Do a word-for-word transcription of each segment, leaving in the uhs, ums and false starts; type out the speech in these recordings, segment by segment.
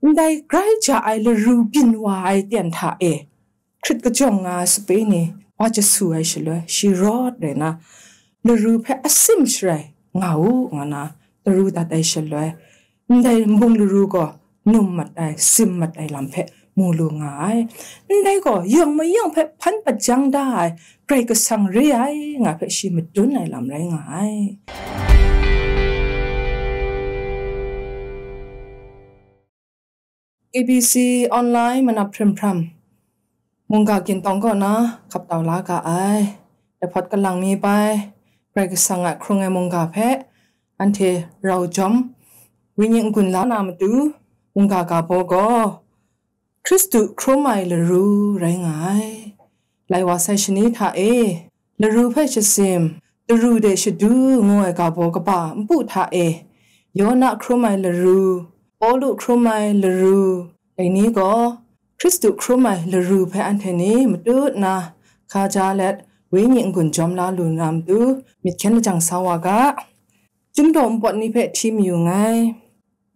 Ndai grai ja ai laru byin wa ai ten hta e, hkrit kajawng nga ai sape ni wa jasu ai shaloi, shi rawt rai na, laru hpe asim sharai nga u, nga na, laru dat ai shaloi, ndai nbung laru gaw num mat ai, sim mat ai lam hpe mu lu nga ai. Ndai gaw yawng mayawng hpe hpan pat jang da ai Karai Kasang re ai, nga hpe shi madun ai lam rai nga ai. A B C Online manap hprim hpram mungga gin tawng kaw na hkap tau la ga ai. Lahpawt kalang mi bai, Karai Kasang a hkrung ai mungga hpe anhte rau jawm, wenyi n-gun la na matu, mungga ga baw gaw, Hkristu hkrum ai laru rai nga ai. Lai wa sai shani hta e, laru hpe shasim, daru de shadu ngu ai ga baw kaba npu hta e, Yona hkrum ai laru, Pawlu hkrum ai laru, dai ni gaw Hkristu hkrum ai laru hpe anhte ni matut na hka ja let, wenyi n-gun jawm la lu na matu, myit hkyen lajang sa wa ga. Chyum daw npawt ni hpe hti mayu nngai.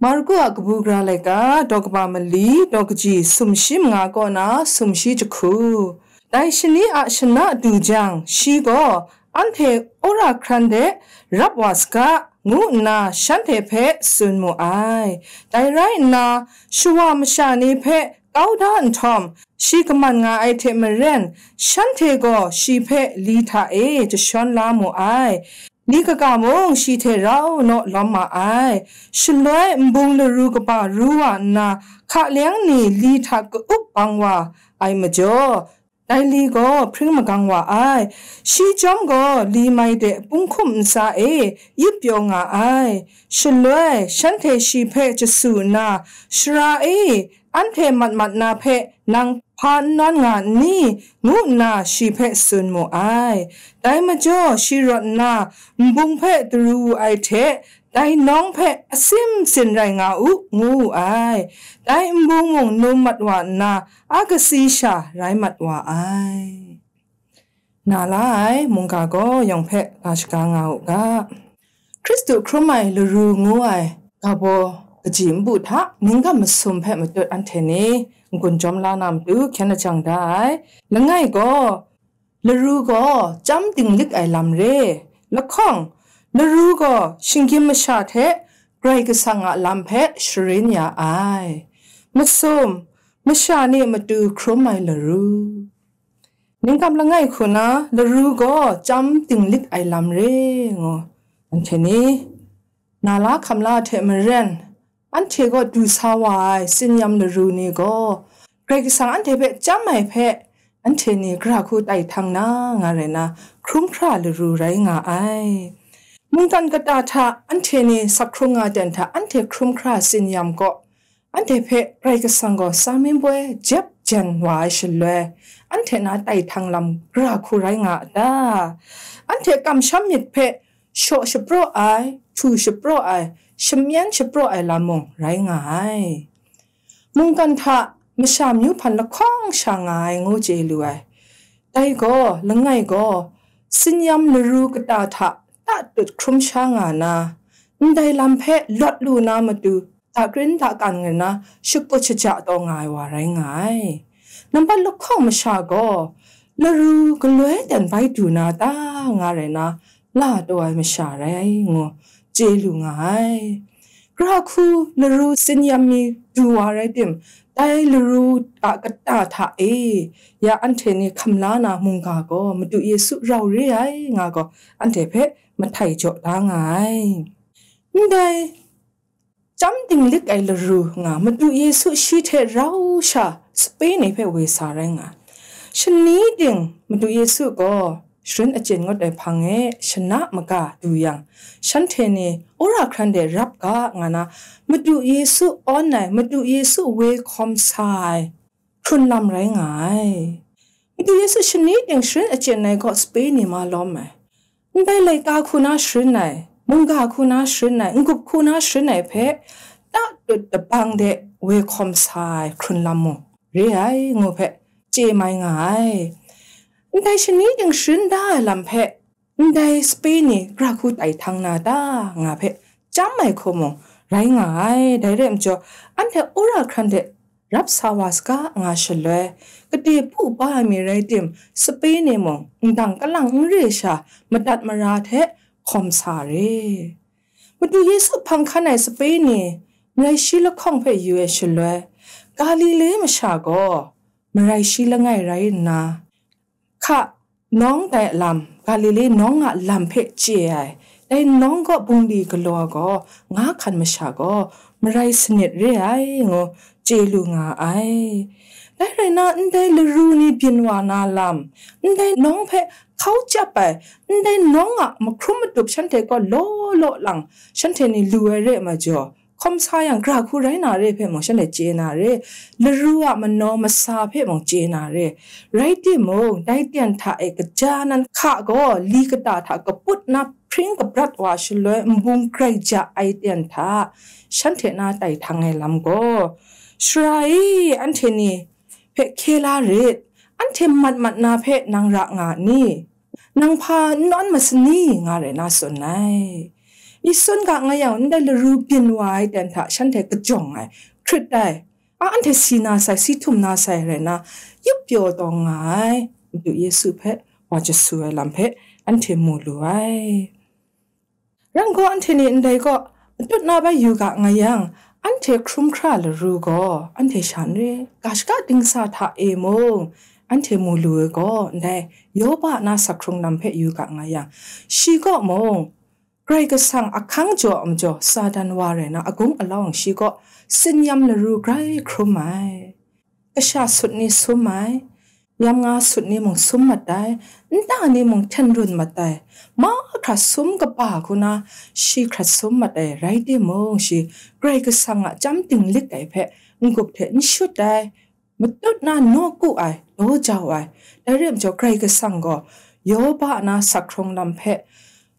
Marku a kabu gara laika, daw kaba mali, daw kaji sumshi manga kaw na sumshi jahku. Dai shani a shana du jang, shi gaw, "Anhte wora hkran de rap wa saga," ngu nna shanhte hpe tsun mu ai. Dai rai nna, shawa masha ni hpe kau da nhtawm, shi kaman nga ai hte maren, shanhte gaw shi hpe li hta e jashawn la mu ai. Ni kaga mung shi hte rau naw lawm ma ai. Shaloi nbung laru kaba ru wa nna, hka leng ni li hta ka-up bang wa ai majaw, dai li gaw hpring magang wa ai. Shi chyawm gaw li mai de punghkum ntsa e yip pyaw nga ai. Shaloi shanhte shi hpe jasu nna, "Sara e, anhte mat mat na hpe nang hpa n nawn nga n ni?" ngu nna shi hpe tsun mu ai. Dai majaw shi rawt nna, "Nbung hpe daru wu ai hte, dai nawng hpe asim sin rai nga u," ngu wu ai. Dai nbung mung num mat wa nna, a katsi sha rai mat wa ai. Na la ai mungga gaw yawng hpe ga shaga nga u ga. Hkristu hkrum ai laru ngu ai ga baw kaji npu hta ninggam masum hpe matut anhte ni n-gun jawm la na matu hkyen lajang da ai. Langai gaw, laru gaw chyam dinglik ai lam re. Lahkawng, laru gaw shinggyim masha hte Karai Kasang a lam hpe sharin ya ai. Masum, masha ni a matu hkrum ai laru. Ninggam langai hku na laru gaw chyam dinglik ai lam re ngu, anhte ni na la hkam la hte maren, anhte gaw du sa wa ai tsin-yam laru ni gaw, Karai Kasang anhte hpe chyam ai hpe, anhte ni gara hku tai htang na nga rai na, hkrum hkra laru rai nga ai. Mungkan kata hta anhte ni sak hkrung nga ten hta, anhte hkrum hkra tsin-yam gaw, anhte hpe Karai Kasang gaw tsa myim poi jep jen wa ai shaloi, anhte na tai htang lam gara hku rai nga a ta? Anhte kamsham myit hpe shaw shapraw ai, htu shapraw ai, shamyen shapraw ai lam mung rai nga ai. Mungkan hta masha myu hpan lahkawng sha nga ai ngu chye lu ai. Dai gaw, langai gaw, tsin-yam laru kata hta tatut hkrum sha nga na, ndai lam hpe lawt lu na matu, dakrin dakan nga na, shakut shaja taw nga ai wa rai nga ai. Nambat lahkawng masha gaw, laru galoi dan bai du na ta nga rai na, la taw ai masha rai ngu chye lu nga ai. Gara hku laru tsin-yam mi du wa rai tim, dai laru a kata hta e ya anhte ni hkam la na mungga gaw Madu Yesu rau re ai nga gaw, anhte hpe mahtai jaw da nga ai. Ndai chyam dinglik ai laru nga, Madu Yesu shi hte rau sha sape ni hpe woi sa rai nga ai. Shani ting Madu Yesu gaw sharin achyin ngut ai hpang e shana maga du yang, shanhte ni wora hkran de rap ga nga na, Madu Yesu awn ai, Madu Yesu woi hkawm sa ai hkrun lam rai nga ai. Madu Yesu shani ting sharin achyin ai gaw sape ni ma lawm ai. Ndai laika hku na sharin ai, mungga hku na sharin ai, n-gup hku na sharin ai hpe, tatut dabang de woi hkawm sa ai hkrun lam mung re ai ngu hpe chye mai nga ai. Ndai shani ting sharin da ai lam hpe, ndai sape ni gara hku tai htang na ta nga hpe chyam ai hku mung rai nga ai. Dai rai majaw, anhte wora hkran de rap sa wa saga nga shaloi, kade pu pa ai mi rai tim, sape ni mung ndang kalang n re sha, madat mara hte hkawm sa re. Madu Yesu hpang hkan ai sape ni marai shi lahkawng hpe yu ai shaloi, Galile masha gaw marai shi langai rai nna, hka nawng dai lam, Galile nawng a lam hpe chye ai, dai nawng gaw bungli galaw gaw, nga hkan masha gaw marai sanit re ai, ngu chye lu nga ai. Dai rai na, ndai laru ni byin wa na lam, ndai nawng hpe hkau chyap ai, ndai nawng a mahkrum matup shanhte gaw law law lang shanhte ni lu ai re majaw, hkawm sa yang, gra hku rai na re hpe mung shanhte chye na re, laru a manaw masa hpe mung chye na re. Rai timung, dai ten hta e kaja nan hka gaw li kata hta kaput na hpring kabrat wa shaloi nbung grai ja ai ten hta, shanhte na tai htang ai lam gaw, Sara e, anhte ni hpe hkye la rit, anhte mat mat na hpe nang ra nga ni? Nang hpa n nawn masani? Nga rai na tsun ai. I tsun ga nga yang, ndai laru byin wa ai ten hta shanhte kajawng ai, hkrit ai, a, anhte si na sai, si htum na sai rai na, yup pyaw taw nga ai, Madu Yesu hpe wa jasu ai lam hpe anhte mu lu ai. Rai gaw, anhte ni ndai gaw matut na bai yu ga nga yang, anhte hkrum hkra laru gaw anhte sha n re, ga shaka dingsa hta e mung anhte mu lu ai gaw, ndai Yoba na sak hkrung lam hpe yu ga nga yang, shi gaw mung Karai Kasang ahkang jaw a majaw Satan wa rai na agung alawng shi gaw tsin-yam laru grai hkrum ai. Kasha sut ni sum ai, yam nga sut ni mung sum mat ai, nta ni mung hten run mat ai, mahkra sum kaba hku na shi hkrat sum mat ai, rai timung, shi Karai Kasang a chyam dinglik ai hpe n-gup hte n shut ai, matut na nawku ai, daw jau ai. Dai rai majaw, Karai Kasang gaw Yoba na sak hkrung lam hpe,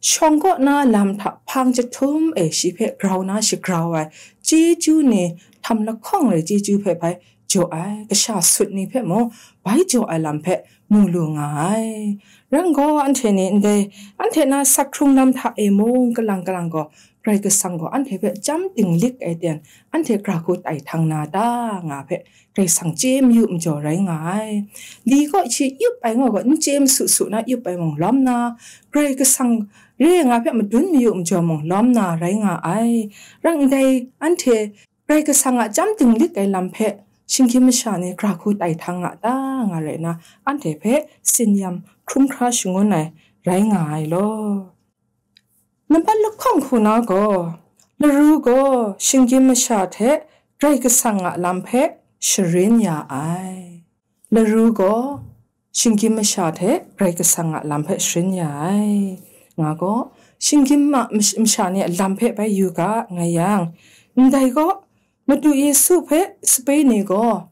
shawng kaw na lam hta hpang jahtum e shi hpe grau na shagrau ai, chyeju ni, htam lahkawng re chyeju hpe bai jaw ai, kasha sut ni hpe mung bai jaw ai lam hpe mu lu nga ai. Rai gaw, anhte ni ndai, anhte na sak hkrung lam hta e mung kalang kalang gaw, Karai Kasang gaw anhte hpe chyam dinglik ai ten, anhte gra hku tai htang na ta, nga hpe Karai Kasang chye mayu majaw rai nga ai. Li gaw shi yup ai ngaw gaw, n chye masu su na yup ai mung lawm na, Karai Kasang re nga hpe madun mayu majaw mung lawm na rai nga ai. Rai ndai, anhte Karai Kasang a chyam dinglik ai lam hpe shinggyim masha ni gra hku tai htang nga ta, nga rai na, anhte hpe tsin-yam hkrum hkra shangun ai rai nga ai law. Nambat lahkawng hku na gaw, laru gaw shinggyim masha hte Karai Kasang a lam hpe sharin ya ai. Laru gaw shinggyim masha hte Karai Kasang a lam hpe sharin ya ai, nga gaw, shinggyim ma-, mash-, masha ni a lam hpe bai yu ga nga yang, ndai gaw, Madu Yesu hpe sape ni gaw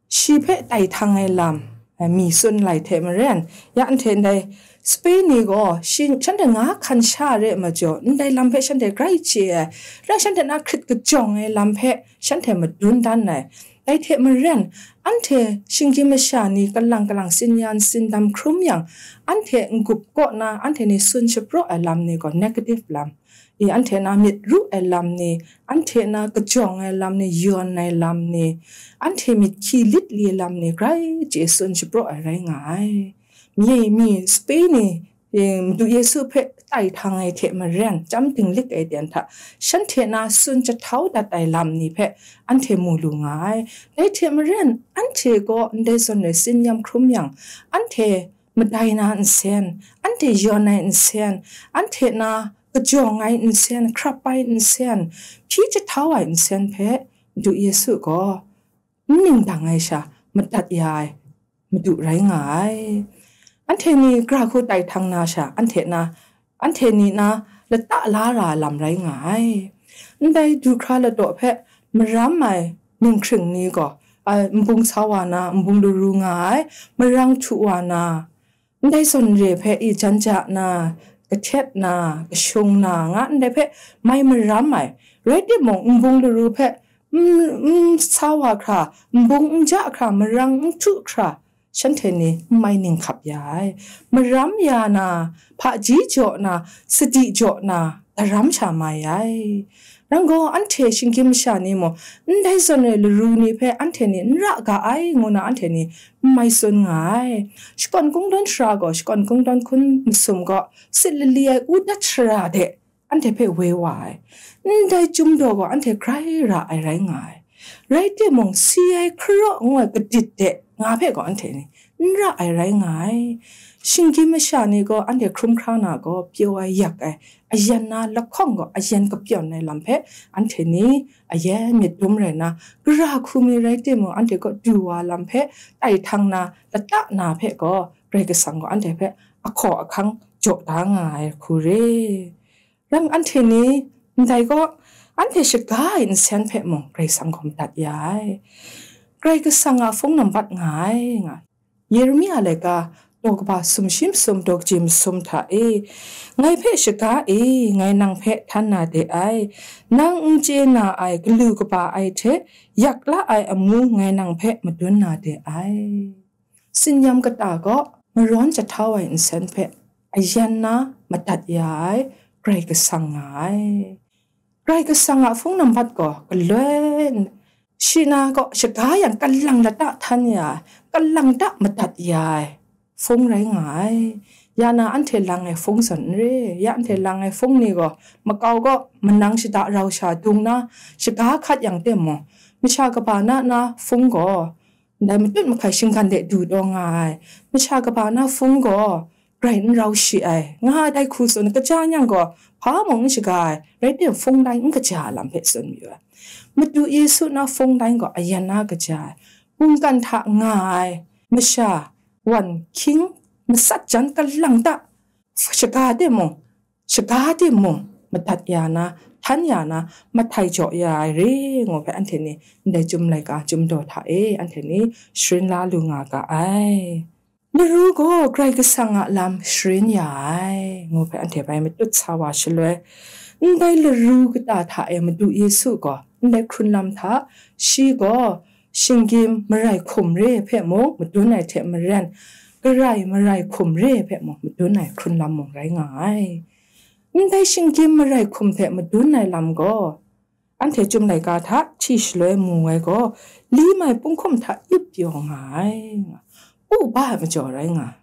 shi hpe tai htang ai lam, eh, mi tsun lai hte maren, ya anhte ndai sape ni gaw shi, shanhte nga hkan sha re majaw, ndai lam hpe shanhte grai chye ai, rai shanhte na hkrit kajawng ai lam hpe shanhte madun dan ai. Dai hte maren, anhte shinggyim masha ni kalang kalang tsin-yan tsindam hkrum yang, anhte n-gup kaw na, anhte ni tsun shapraw ai lam ni gaw negative lam, i, anhte na myit ru ai lam ni, anhte na kajawng ai lam ni, yawn ai lam ni, anhte myit hkyi lit li ai lam ni, grai chye tsun shapraw ai rai nga ai. Mi, mi sape ni, e, Madu Yesu hpe tai htang ai hte maren, chyam dinglik ai ten hta, shanhte na tsun jahtau dat ai lam ni hpe anhte mu lu nga ai. Dai hte maren, anhte gaw ndai zawn e tsin-yam hkrum yang, anhte madai na nsen, anhte yawn ai nsen, anhte na kajawng ai nsen, hkrap ai nsen, hpyi jahtau ai nsen hpe Madu Yesu gaw n ning dang ai sha madat ya ai Madu rai nga ai. Anhte ni gra hku tai htang na sha, anhte na, anhte ni na lata la ra lam rai nga ai. Ndai du hkra ladaw hpe maram ai ninghkring ni gaw, a, nbung sa wa na, nbung laru nga ai, marang htu wa na, ndai zawn re hpe i jan ja na, kahtet na, kashung na, nga ndai hpe mai maram ai, rai timung, nbung laru hpe n, n sa wa hkra, nbung n ja hkra, marang n htu hkra, shanhte ni n mai ning hkap ya ai. Maram ya na, hpaji jaw na, sadi jaw na, daram sha mai ai. Nang gaw anhte shinggyim masha ni mung, ndai zawn e laru ni hpe anhte ni n ra ga ai, ngu na anhte ni n mai tsun nga ai. Shakawn kungdawn sara gaw shakawn kungdawn hkun masum gaw, sit lali ai u dat sara de anhte hpe woi wa ai. Ndai chyum daw gaw anhte grai ra ai rai nga ai. Rai timung, si ai hkaraw ngu ai kadit de nga hpe gaw anhte ni n ra ai rai nga ai. Shinggyim masha ni gaw anhte hkrum hkra na gaw, pyaw ai yak ai, ayan na lahkawng gaw ayan kapyawn ai lam hpe anhte ni ayan myit dum rai na, gara hku mi rai timung, anhte kaw du wa lam hpe tai htang na, lata na hpe gaw Karai Kasang gaw anhte hpe ahkaw ahkang jaw da nga ai hku re. Rang anhte ni ndai gaw, anhte shaga ai nsen hpe mung Karai Kasang gaw madat ya ai. Karai Kasang a hpung nambat nga ai, nga. Yeremia laika daw kaba sumshi masum daw kaji masum hta e, ngai hpe shaga e, ngai nang hpe htan na de ai. Nang n chye na ai galu kaba ai hte yak la ai amu ngai nang hpe madun na de ai. Tsin-yam kata gaw marawn jahtau ai nsen hpe ayan na madat ya ai Karai Kasang nga ai. Karai Kasang a hpung nambat gaw galoi n-, shi na gaw shaga yang kalang lata htan ya ai, kalang ta madat ya ai hpung rai nga ai. Ya na anhte lang ai hpung zawn n re, ya anhte lang ai hpung ni gaw makau gaw manang shada rau sha dung na, shaga hkat yang timung, masha kaba na na hpung gaw, ndai matut mahkai shinggan de du taw nga ai, masha kaba na hpung gaw grai n rau shi ai, nga ai dai hku tsun, kaja nyang gaw hpa mung n shaga ai, rai tim hpung lain n kaja ai lam hpe tsun mayu ai. Madu Yesu na hpung lain gaw ayan na kaja ai, mungkan hta nga ai masha, wan hkying, matsat jan kalang ta, shaga timung, shaga timung, madat ya na, htan ya na, mahtai jaw ya ai re, ngu hpe anhte ni ndai Chyum laika Chyum daw hta e anhte ni sharin la lu nga ga ai. Laru gaw Karai Kasang a lam sharin ya ai, ngu hpe anhte bai matut sa wa shaloi, ndai laru kata hta e Madu Yesu gaw ndai hkrunlam hta, shi gaw shinggyim marai hkum re hpe mung madun ai hte maren, garai marai hkum re hpe mung madun ai hkrunlam mung rai nga ai. Ndai shinggyim marai hkum hte madun ai lam gaw, anhte Chyum laika hta hti shaloi mu ai gaw, li mai punghkum hta ip pyaw nga ai, nga, pu ba ai majaw rai nga ai.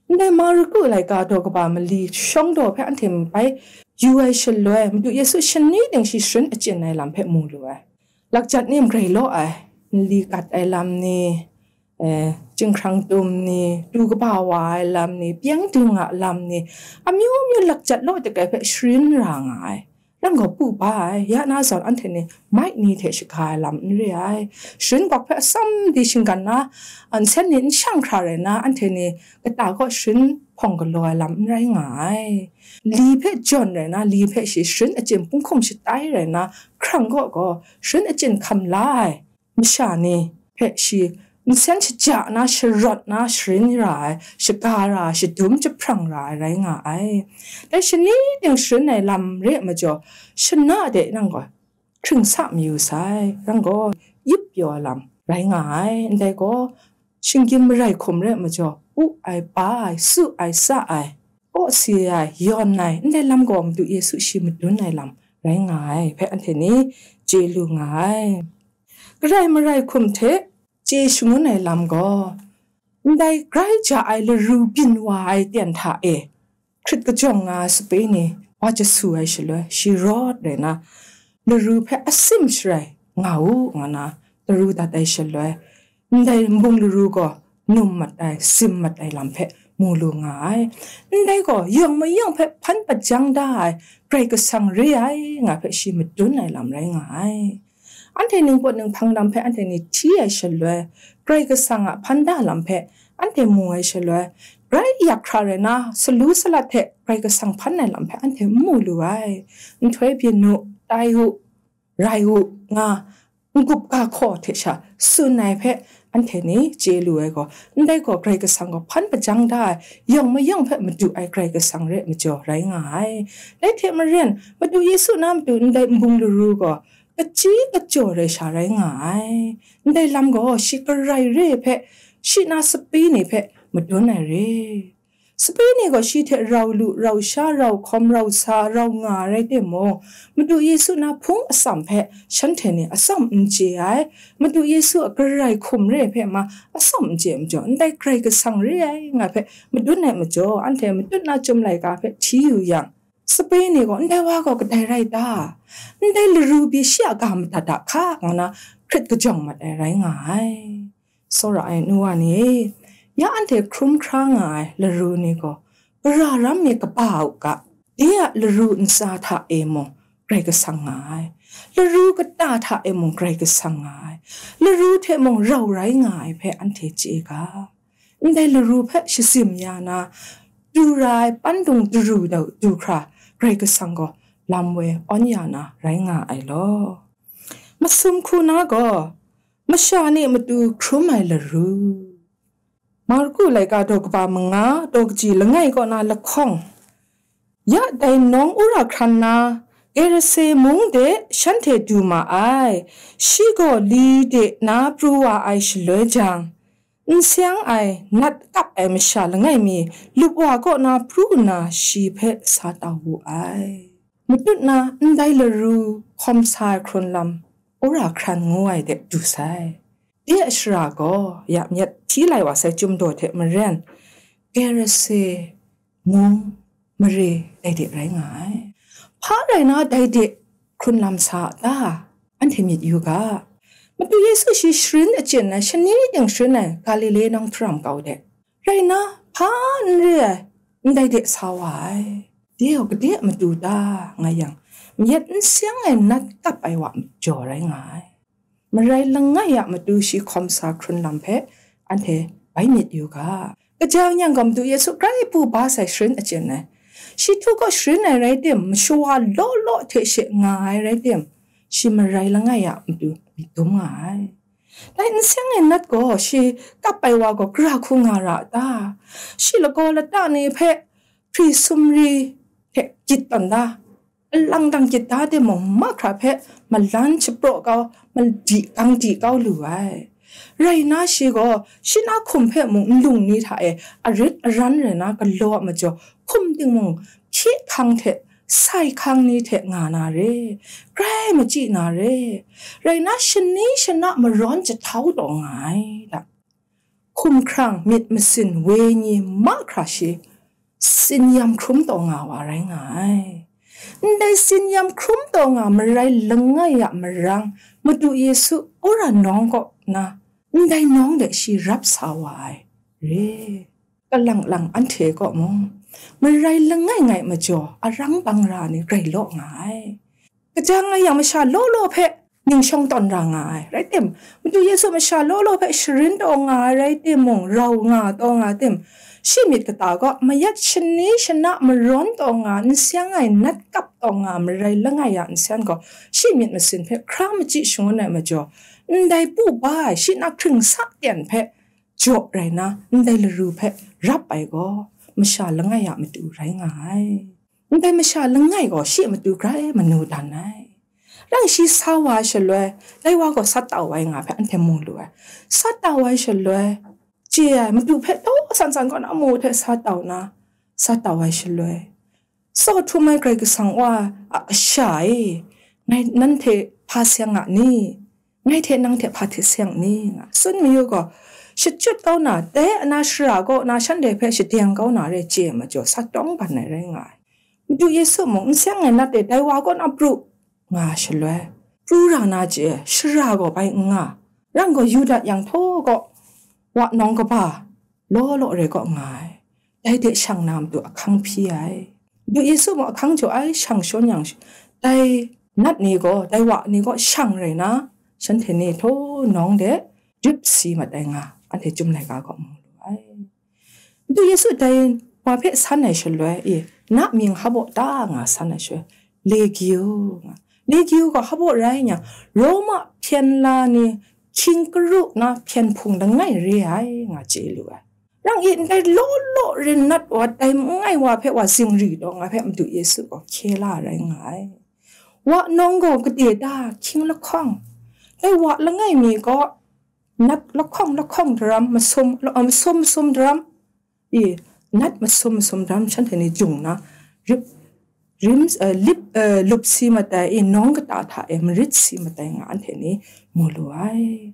Ndai Marku laika daw kaba mali shawng daw hpe anhte bai yu ai shaloi, Madu Yesu shani ting shi sharin achyin ai lam hpe mu lu ai. Lakjat ni magrai law ai, nli gat ai lam ni, eh, chyinghkrang tum ni, du kaba wa ai lam ni, pyeng dung a lam ni, amyu myu lakjat law dik ai hpe sharin ra nga ai. Nang gaw pu ba ai, ya na zawn anhte ni mai ni hte shaga ai lam n re ai. Sharin gawk hpe atsam di shinggan na, nsen ni n shang hkra rai na, anhte ni kata kaw sharin hpawng galaw ai lam n rai nga ai. Li hpe jawn rai na, li hpe shi sharin achyin punghkum shatai rai na, hkrang kaw gaw sharin achyin hkam la ai masha ni hpe shi nsen shaja na, sharawt na, sharin ra ai, shaga ra ai, shadum jahprang ra ai rai nga ai. Dai shani ting sharin ai lam re ai majaw, shana de nang gaw hkring sa mayu sai, nang gaw yip pyaw ai lam rai nga ai. Ndai gaw, shinggyim marai hkum re ai majaw, u ai, ba ai, su ai, sa ai, kawsi ai, yawn ai, ndai lam gaw Madu Yesu shi madun ai lam rai nga ai hpe anhte ni chye lu nga ai. Garai marai hkum hte chye shangun ai lam gaw, ndai grai ja ai laru byin wa ai ten hta e, hkrit kajawng nga ai sape ni wa jasu ai shaloi, shi rawt rai na, laru hpe asim sharai nga u, nga na, laru dat ai shaloi, ndai nbung laru gaw num mat ai, sim mat ai lam hpe mu lu nga ai. Ndai gaw, yawng mayawng hpe hpan hpajang da ai Karai Kasang re ai, nga hpe shi madun ai lam rai nga ai. Anhte ningpawt ninghpang lam hpe anhte ni hti ai shaloi, Karai Kasang a hpan da lam hpe anhte mu ai shaloi, grai yak hkra rai na, salu salat hte Karai Kasang hpan ai lam hpe anhte n mu lu ai. Nhtoi byin u, tai u, rai u, nga, n-gup ga hkaw hte sha tsun ai hpe anhte ni chye lu ai gaw, ndai gaw Karai Kasang gaw hpan hpajang da ai, yawng mayawng hpe madu ai Karai Kasang re ai majaw rai nga ai. Dai hte maren, Madu Yesu na matu ndai nbung laru gaw kachyi kachyaw rai sha rai nga ai. Ndai lam gaw shi garai re ai hpe, shi na sape ni hpe madun ai re. Sape ni gaw shi hte rau lu, rau sha, rau hkawm, rau sa, rau nga rai timung, Madu Yesu na hpung atsam hpe shanhte ni atsawm n chye ai. Madu Yesu a Karai hkum re hpe ma atsawm n chye majaw, ndai Karai Kasang re ai nga hpe madun ai majaw, anhte matut na Chyum laika hpe hti yu yang, sape ni gaw, "Ndai wa gaw kadai rai ta? Ndai laru pyi shi a ga madat a hka?" nga na hkrit kajawng mat ai rai nga ai. Tsawra ai nu wa ni e, ya anhte hkrum hkra nga ai laru ni gaw, gara ram mi kaba u ga, de a laru ntsa hta e mung Karai Kasang nga ai, laru kata hta e mung Karai Kasang nga ai, laru hte mung rau rai nga ai hpe anhte chye ga. Ndai laru hpe shazim ya na, du ra ai pandung daru dau du hkra, Karai Kasang gaw lam woi awn ya na rai nga ai law. Masum hku na gaw, masha ni matu hkrum ai laru. Marku laika daw kaba manga, daw kaji langai kaw na lahkawng. Ya dai nawng wora hkran na, Gerase mung de shanhte du ma ai. Shi gaw li de na pru wa ai shaloi jang, n seng ai nat kap ai masha langai mi lup wa kaw na pru nna shi hpe sa tau wu ai. Matut na ndai laru hkawm sa ai hkrun lam, wora hkran ngu ai de du sai. De a shara gaw ya myit hti lai wa sai Chyum daw hte maren, Gerase mung mare dai de rai nga ai. Hpa rai na dai de hkrun lam sa a ta? Anhte myit yu ga. Madu Yesu shi sharin achyin ai, shani ting sharin ai Galile nawng htaram kau de. Rai na, hpa n re ai, ndai de sa wa ai. De gaw gade a matu ta? Nga yang, myit n seng ai nat kap ai wa majaw rai nga ai. Marai langai a matu shi hkawm sa hkrun lam hpe anhte bai myit yu ga. Kaja yang gaw Madu Yesu grai pu ba sai sharin achyin ai. Shi htu kaw sharin ai rai tim, mashawa law law hte she nga ai rai tim, shi marai langai a matu myit dum nga ai. Dai n seng ai nat gaw shi kap ai wa gaw gara hku nga ra a ta? Shi lagaw lata ni hpe hpri sumri hte gyit tawn da, alang dang gyit da timung, mahkra hpe malan shapraw kau, madi kang di kau lu ai. Rai na, shi gaw shi na hkum hpe mung nlung ni hta e arit aran rai na galaw a majaw, hkum ting mung hpye hkang hte sai hkang ni hte nga na re, grai machyi na re. Rai na, shani shana marawn jahtau taw nga ai da. Hkumhkrang myit masin wenyi mahkra shi tsin yam hkrum taw nga wa rai nga ai. Ndai tsin yam hkrum taw nga marai langai a marang, Madu Yesu wora nawng kaw na, ndai nawng de shi rap sa wa ai re. Kalang lang anhte kaw mung, marai langai ngai majaw arang bang ra ni grai law nga ai. Kaja nga yang masha law law hpe ning shawng tawn ra nga ai. Rai tim, Madu Yesu masha law law hpe sharin taw nga ai rai timung, rau nga taw nga tim, shi myit kata gaw mayat shani shana marawn taw nga, n seng ai nat kap taw nga, marai langai a nsen gaw, shi myit masin hpe hkra machyi shangun ai majaw, ndai pu ba ai shi na hkring sa ten hpe jaw rai na, ndai laru hpe rap ai gaw, masha langai a matu rai nga ai. Ndai masha langai gaw shi a matu grai manu dan ai. Rang shi sa wa ai shaloi, dai wa gaw sat tau ai nga hpe anhte mu lu ai. Sat tau ai shaloi, chye ai, madu hpe taw san san kaw na mu hte sa tau na, sat tau ai shaloi, tsaw htum ai Karai Kasang Wa a kasha e, ngai nanhte hpa seng a ni? Ngai hte nang hte hpa hte seng ni? Nga tsun mayu gaw, shachyut kau na, dai ana shara kaw na shanhte hpe shadeng kau na re chye ai majaw, sa tawng ban ai rai nga ai. Madu Yesu mung n seng ai nat e dai wa kaw na pru nga shaloi, pru ra na chye ai shara gaw bai n nga, rang gaw Yuda yanghtaw kaw wa nawng kaba law law re kaw nga ai. Dai de shang na matu ahkang hpyi ai. Madu Yesu mung ahkang jaw ai, shang shawn yang, dai nat ni gaw, dai wa ni gaw shang rai na, shanhte ni htaw nawng de dip si mat ai nga, anhte Chyum laika gaw mu lu ai. Madu Yesu dai wa hpe san ai shaloi, e, na mying hpa baw ta nga san ai shaloi, Legiu nga. Legiu gaw hpa baw rai nga, Roma hpyen la ni hkying karu na hpyen hpung langai re ai nga chye lu ai. Rang e ndai law law rin nat wa dai mangai wa hpe wa zingri taw nga hpe Madu Yesu gaw hkye la rai nga ai. Wa nawng gaw gade da hkying lahkawng, dai wa langai mi gaw nat lahkawng lahkawng daram, masum, masum masum daram, e, nat masum masum dam shanhte ni jung na, rip, rim, eh, lip, eh, lup si matai i, nawng kata hta e marit si matai nga anhte ni mu lu ai.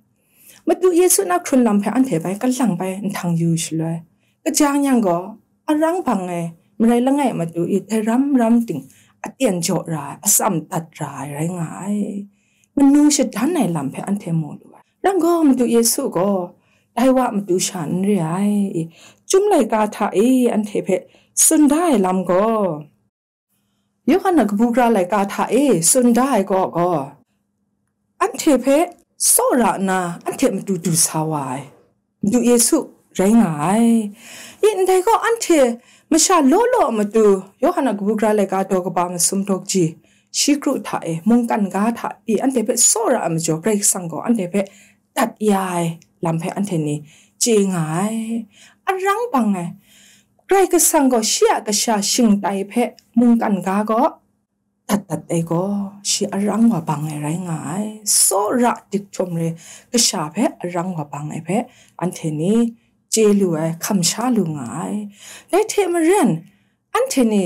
Madu Yesu na hkrun lam hpe anhte bai kalang bai nhtang yu shaloi, kaja yang gaw, arang bang ai, marai langai a matu i, dai ram ram ting, aten jaw ra ai, atsam dat ra ai rai nga ai. Manu shadan ai lam hpe anhte mu lu ai. Nang gaw Madu Yesu gaw, dai wa matu sha n re ai. Chyum laika hta e anhte hpe tsun da ai lam gaw, Yawhan a kabu gara laika hta e tsun da ai kaw gaw, anhte hpe tsawra nna anhte matu du sa wa ai, Madu Yesu rai nga ai. I ndai gaw anhte masha law law a matu, Yawhan a kabu gara laika daw kaba masum daw kaji, shi kru hta e, mungkan ga hta e, anhte hpe tsawra ai majaw, Karai Kasang gaw anhte hpe dat ya ai lam hpe anhte ni chye nga ai. Arang bang ai, Karai Kasang gaw shi a kasha shingtai hpe mungkan ga gaw dat dat ai gaw, shi arang wa bang ai rai nga ai. Tsawra dik htum re kasha hpe arang wa bang ai hpe anhte ni chye lu ai, hkam sha lu nga ai. Dai hte maren, anhte ni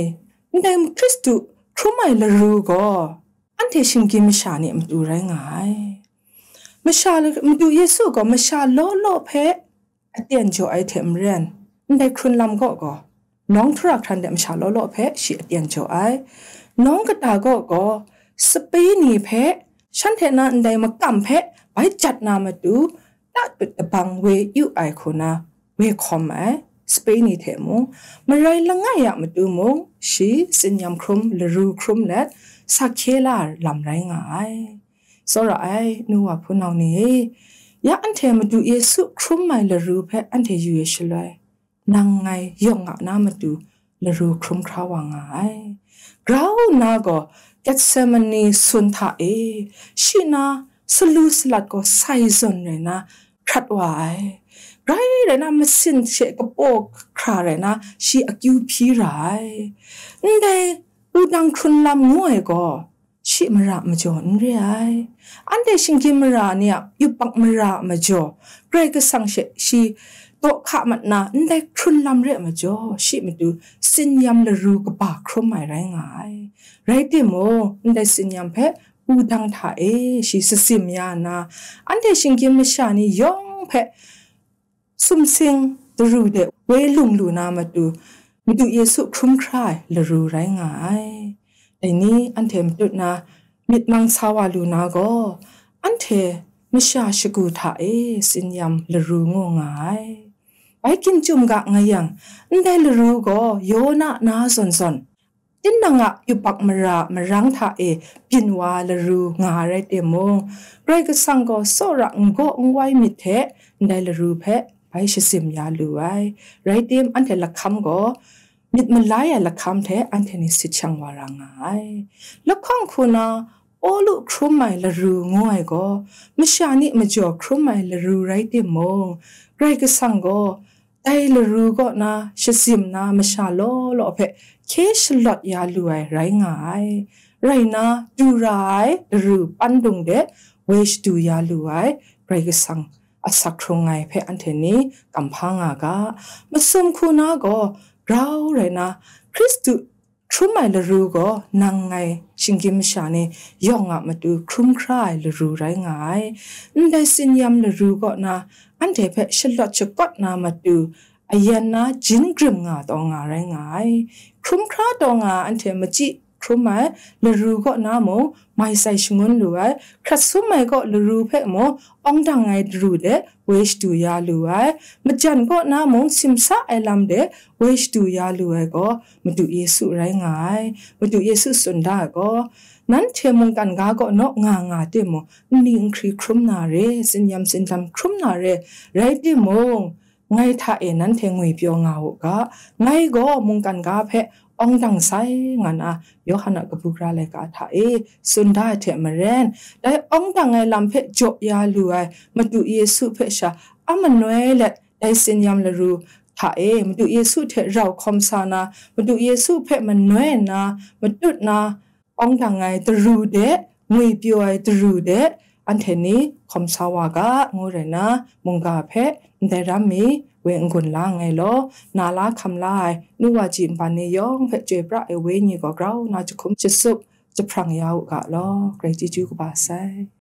ndai Hkristu hkrum ai laru gaw, anhte shinggyim masha ni a matu rai nga ai. Masha, Madu Yesu gaw masha law law hpe aten jaw ai hte maren, ndai hkrun lam kaw gaw, nawng htura hkran de masha law law hpe shi aten jaw ai. Nawng kata kaw gaw, sape ni hpe, shanhte na ndai makam hpe bai jat na matu, tatut tabang woi yu ai hku na, woi hkawm ai. Sape ni hte mung, marai langai a matu mung, shi tsin-yam hkrum, laru hkrum let, sa hkye la lam rai nga ai. Tsawra ai, nu wa hpunau ni e, ya anhte Madu Yesu hkrum ai laru hpe anhte yu ai shaloi, nang ngai yawng a na matu laru hkrum hkra wa nga ai. Grau nna gaw Gethsemane sun hta e, shi na salu salat gaw sai zawn rai na hkrat wa ai. Grai rai na, masin she kapaw hkra rai na, shi akyu hpyi ra ai. Ndai wudang hkrun lam ngu ai gaw, shi mara majaw n re ai. Anhte shinggyim mara ni a yubak mara majaw, Karai Kasang she shi daw hka mat na ndai hkrun lam re majaw, shi matu tsin-yam laru kaba hkrum ai rai nga ai. Rai timung, ndai tsin-yam hpe wudang hta e shi shatsim ya nna, anhte shinggyim masha ni yawng hpe sumsing daru de woi lung lu na matu, Madu Yesu hkrum hkra ai laru rai nga ai. Dai ni anhte matut na myit mang sa wa lu na gaw, anhte masha shagu hta e tsin-yam laru ngu nga ai. Bai ginjum ga nga yang, ndai laru gaw Yona na zawn zawn, tinang a yubak mara marang hta e byin wa laru nga ai rai timung, Karai Kasang gaw tsawra nkaw nwai myit hte ndai laru hpe bai shatsim ya lu ai. Rai tim, anhte lahkam gaw myit malai ai lahkam hte anhte ni sit shang wa ra nga ai. Lahkawng hku na Pawlu hkrum ai laru ngu ai gaw, masha ni majaw hkrum ai laru rai timung, Karai Kasang gaw dai laru kaw na shatsim na masha law law hpe hkye shalawt ya lu ai rai nga ai. Rai na, du ra ai laru pandung de woi shadu ya lu ai Karai Kasang asak hkrung ai hpe anhte ni kamhpa nga ga. Masum hku na gaw grau rai na, Hkristu hkrum ai laru gaw nang ngai shinggyim masha ni yawng a matu hkrum hkra ai laru rai nga ai. Ndai tsin-yam laru kaw na anhte hpe shalawt shakawt na matu, ayan na jin grim nga taw nga rai nga ai. Hkrum hkra taw nga anhte machyi hkrum ai laru kaw na mung mai sai shangun lu ai. Hkrat sum ai kaw laru hpe mung awng dang ai daru de woi shadu ya lu ai. Majan kaw na mung simsa ai lam de woi shadu ya lu ai gaw Madu Yesu rai nga ai. Madu Yesu tsun da ai gaw, nanhte mungkan ga kaw naw nga nga timung, nni nhkri hkrum na re, tsin-yam tsin-dam hkrum na re, rai timung, ngai hta e nanhte ngwipyaw nga u ga, ngai gaw mungkan ga hpe awng dang sai nga na, Yawhan a kabu gara laika hta e tsun da ai hte maren, dai awng dang ai lam hpe jaw ya lu ai Madu Yesu hpe sha a manoi let, dai tsin-yam laru hta e Madu Yesu hte rau hkawm sa na, Madu Yesu hpe manoi nna, matut na, awng dang ai daru de, ngwipyaw ai daru de, anhte ni hkawm sa wa ga, ngu rai nna, mungga hpe ndai ram mi we n-gun la nngai law, na la hkam la ai nu wa ji nban ni yawng hpe chyoi pra ai wenyi gaw grau na jahkum jasup jahprang ya u ga law, Karai chyeju kaba sai.